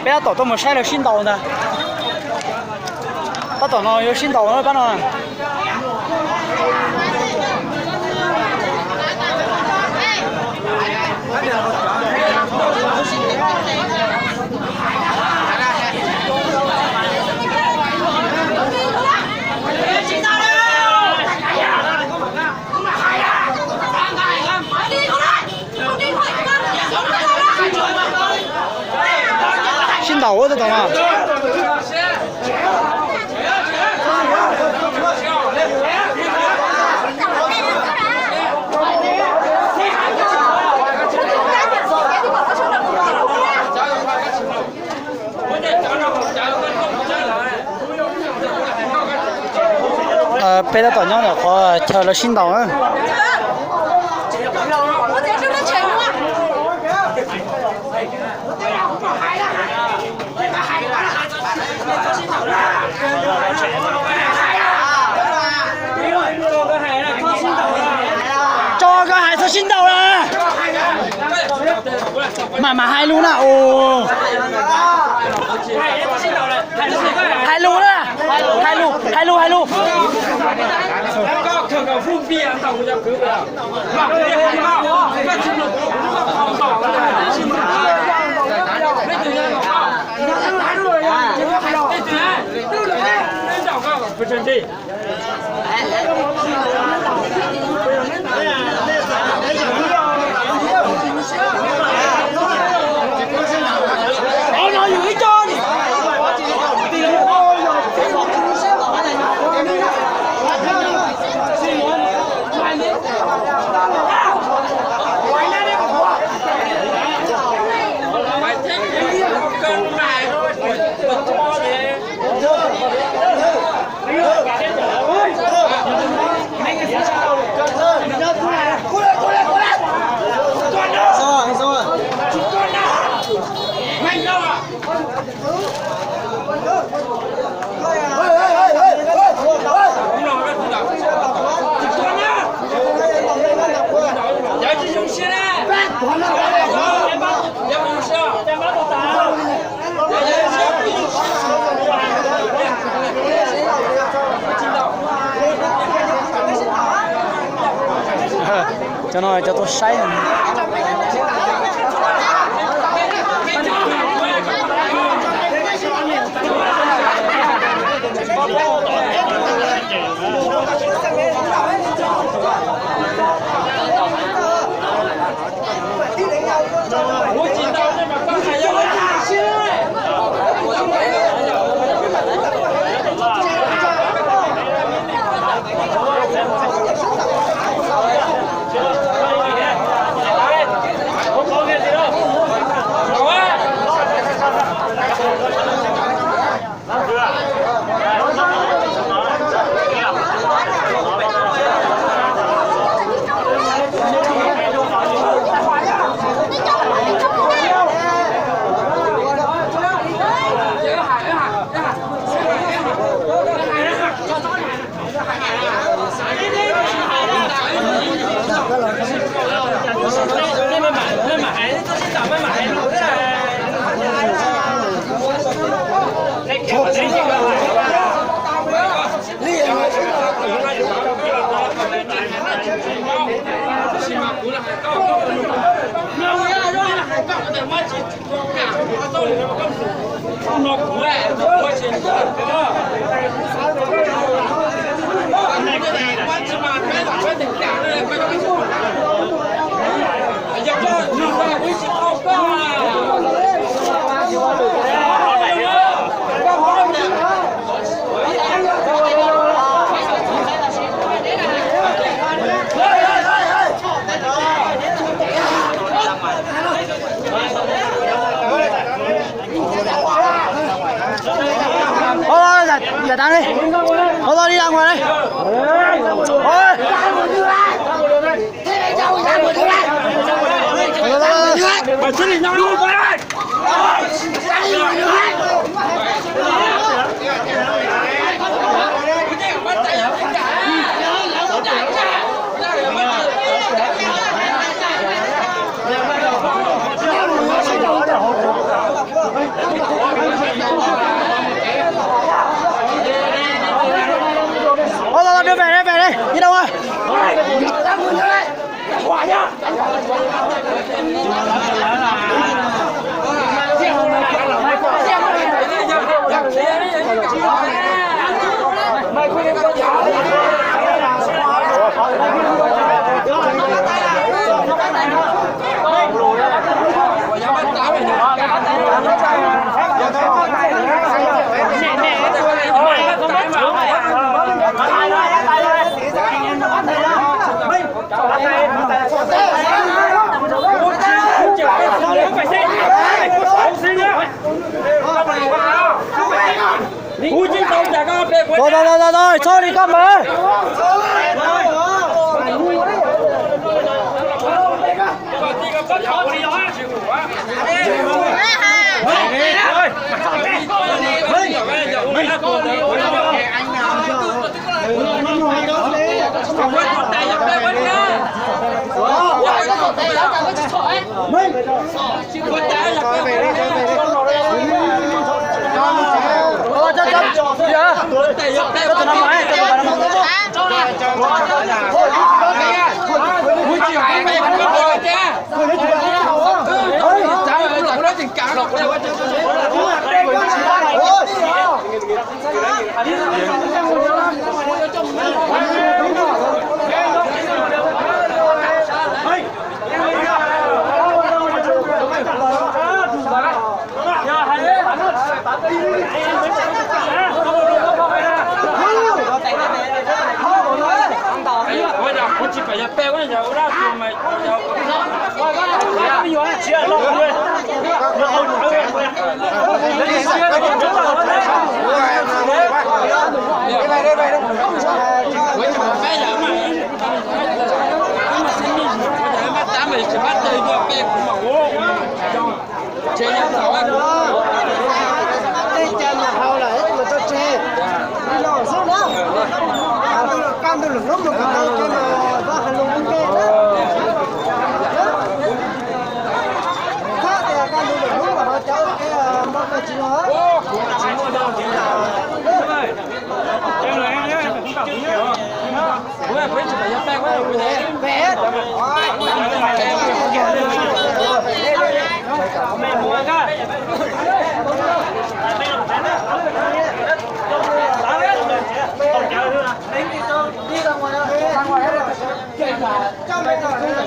Peb tab tom tuaj mus saib lawv sib ntaus ntag. Tab tom no yuav sib ntaus pab no. Sib ntaus ua tau no. Peb tab tom nyob ntawm qhov chaw lawv sib ntaus na. Tso koj hais txhob sib ntaus na. Mam mam hais lus na. Hais lus na. Hais lus, hais lus, hais lus. Cov no cov tuaj saib. Ov, yam dab li, ov, li la nua li. Ơ, ơ, ơ, đưa về đây, về đây, đi đâu ơi? Rồi, rồi, rồi, rồi, rồi, sorry con mà. Tej cai mas haus lawm, ib tug mas tso tseg. Li los xwb na. Kaj ntug lwm hnub mus kom tau li mas.